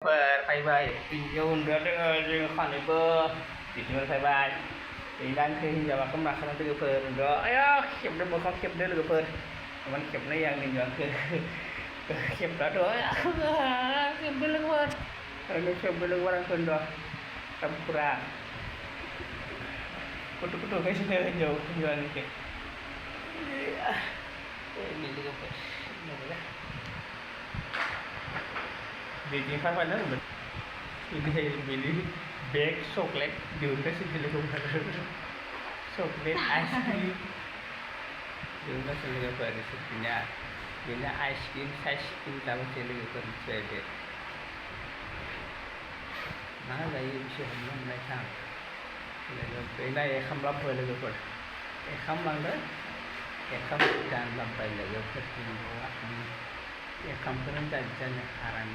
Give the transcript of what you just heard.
ເປີດໄຟໄວ້ ກິນຢູ່ເດີ ເດີ ເດີ ຄອນເດີ ເປີດ ປິດເດີ ໄຟໄວ້ ເປັນດ້ານຄື ຢ່າວ່າກຳລັງຂະໜາດເດີ ເປີດເດີ ເອີ ເຂັບເດີ ບໍ່ເຂັບເດີ ເດີ ເປີດ ມັນເຂັບໃນຢ່າງໜຶ່ງ ກໍຄື ເຂັບລະໂດຍ ເຂັບເດີ ເປີດ ເອີ ເຂັບເດີ ເປີດ ເປັນດອກ ຕຳຄຸຣາ ກຸຕຸກຸຕຸ ໃຫ້ຊິເດີ ໂຍ ໂຍ ອັນນີ້ ເອີ ເປັນເດີ ເປີດ ເປັນເດີ ເປັນເດີ ເປັນເດີ Baking paper ເລີຍ Baking chocolate ດື່ມໄດ້ຊິເລີຍ chocolate ice cream ດື່ມໄດ້ຊິເລີຍ ເປີດ Baking ice cream ໄຊສະກຣີມ ຕາມເຊເລີຍ ເປີດ ເປີດ ມາໄດ້ຢູ່ ເຊື່ອ ເປັນເລີຍ ເປີດ ເປັນໄດ້ ເອຄຳລັບເປີດເລີຍ ເປີດ ເອຄຳລັງເດີ ເອຄຳ ຈານລັບໄປເລີຍ ເປີດ ເປັນ ເອຄຳ ເພິ່ນຈະ ຈະ ຈະ ອາ ລັງ